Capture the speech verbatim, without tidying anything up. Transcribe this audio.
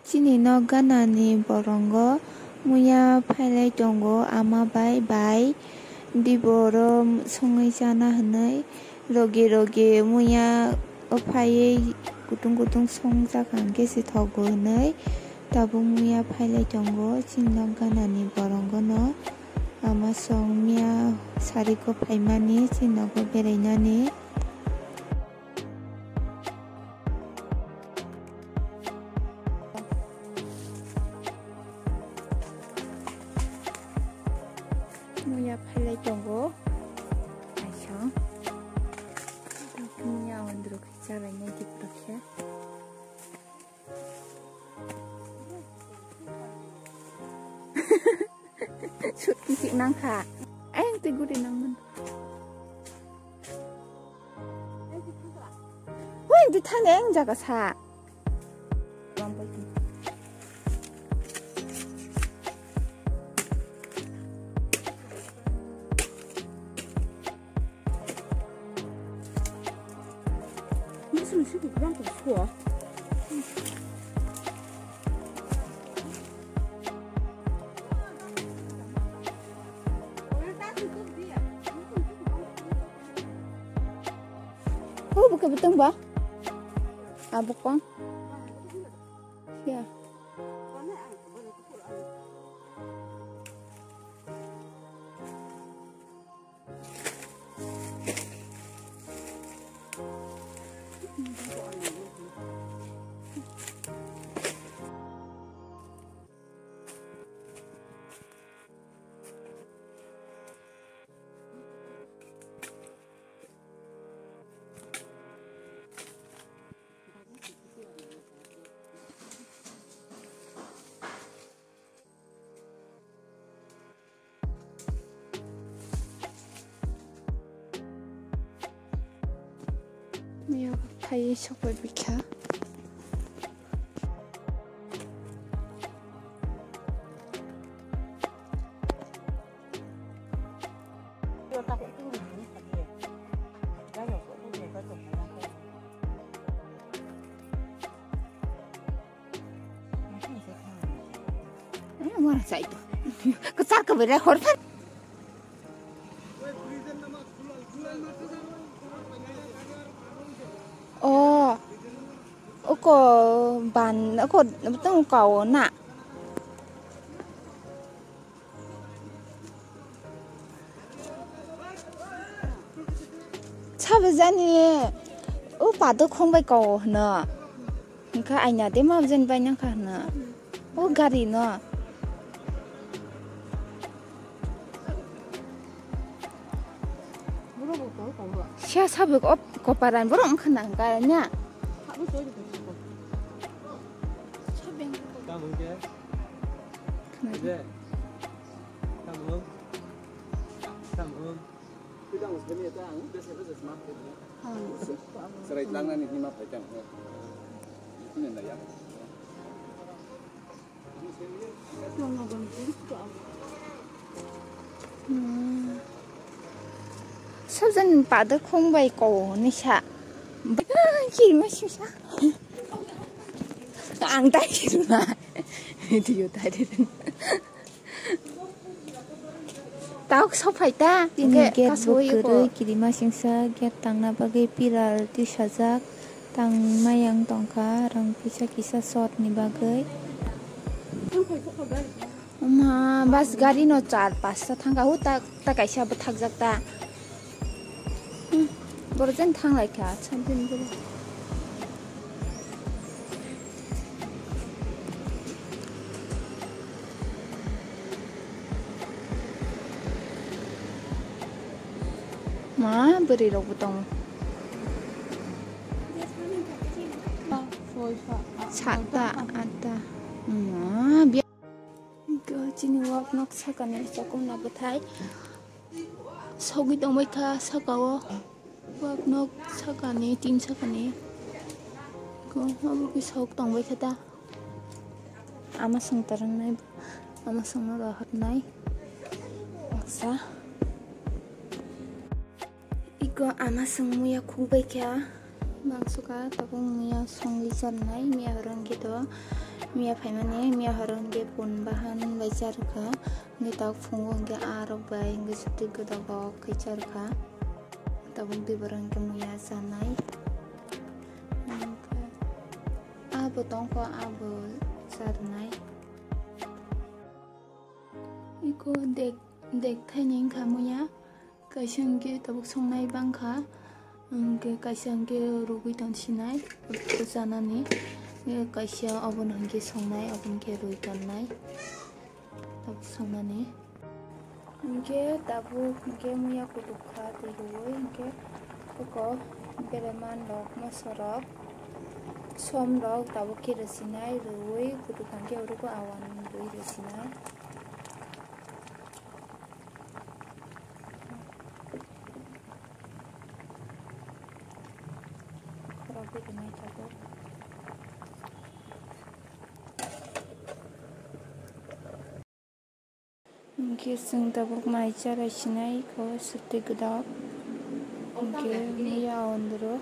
Chini nok ganani borongo muya phailai tongo ama bai bai diboro songwi chana hinwi rogi rogi muya o phaiwi kutung kutung songjak hwnkhe se thogo hinwi tabuk muya phailai tongo chini nok ganani borongono ama song miya sariko phaimani chini nogo berainani. Muya phailai tongo. Kaisa. Muya andro khe chalainai diprok khe. Sut kichik nangkha. Ayang twi guri nangmani. Wah, di thani ang jaga sa. Oh, buka beteng ba? Abuk pang. Ya. Miya phai sokbai bikha. Eh, mora chai to. Ko char ka bere hor phan. Oh, oko ban, oko tong kau na. Sabo jani o pado khong bai kau hwno. Hwnkha aina de ma jani bai nangkha hwno. O gari no. Sia sabo o koparan borok wngkha na hwnkha na. Tamo hwnkhe? Khwna. Ide. Tamo. Tamo. Serai tlangnani hima phaikha. Ini naya. Hmm. Sabjani pado khong bai kau ni sa. Kirima sisa. Ang tai kirima. Video tai. Tauk sophai ta. Chini hwnkhe gate kasu bo iko kwrwi, kirima singsa gate tangna bagwi piral tisajak tangmai ang tongkha, rang pisa kisa sot ni bagwi. Oma, bus gari no char pasta thangkha, hu ta, ta kaisa bwthakjak ta. Hmm, borok jen thanglai kha, champion borok. Ma, bwrwi rok bo tongo. Sata, ata. Ma, biya-, chini wak nok sakani chakhwna bwthai. Sogwi tongbai kha saka o. Wak nok sakani, tin sakani. Ko, abo khe sok tongbai kha ta. Ama swng ta rwngnai, ama swngno rohornai. Baksa. Iko ama swng muya khukbai kha. Bangsuka tabuk muya songwi charnai, miya rwngkhe to. Miya phaimani, miya horo hwnkhe pun bahan bai charwkha, hwnkhe tabuk phungo hwnkhe arok bai hwnkhe sotwi gwdok rok khe charwkha. Tabuk dui borok hwnkhe muya chanai. Hwnkhe abo tongkho, abo charwnai. Iko dek, dek thaini wngkha muya. Kaisa hwnkhe tabuk songnai bangkha, hwnkhe kaisa hwnkhe rwgwi tongsinai, chanani, hwnkhe kaisa obono hwnkhe songnai, obo hwnkhe rwi tonnai, tabuk songnani. Hwnkhe tabuk hwnkhe muya kutuk kha twi rwui, hwnkhe koko bere manrok, mosorok, somrok tabuk khe rwsinai, rwui kutuk kha hwnkhe oro khe awan rwi rwsinai. Hwnkhe chwng tabuk mai chara sinai kho sotwi gwdok. Hwnkhe muya ondro.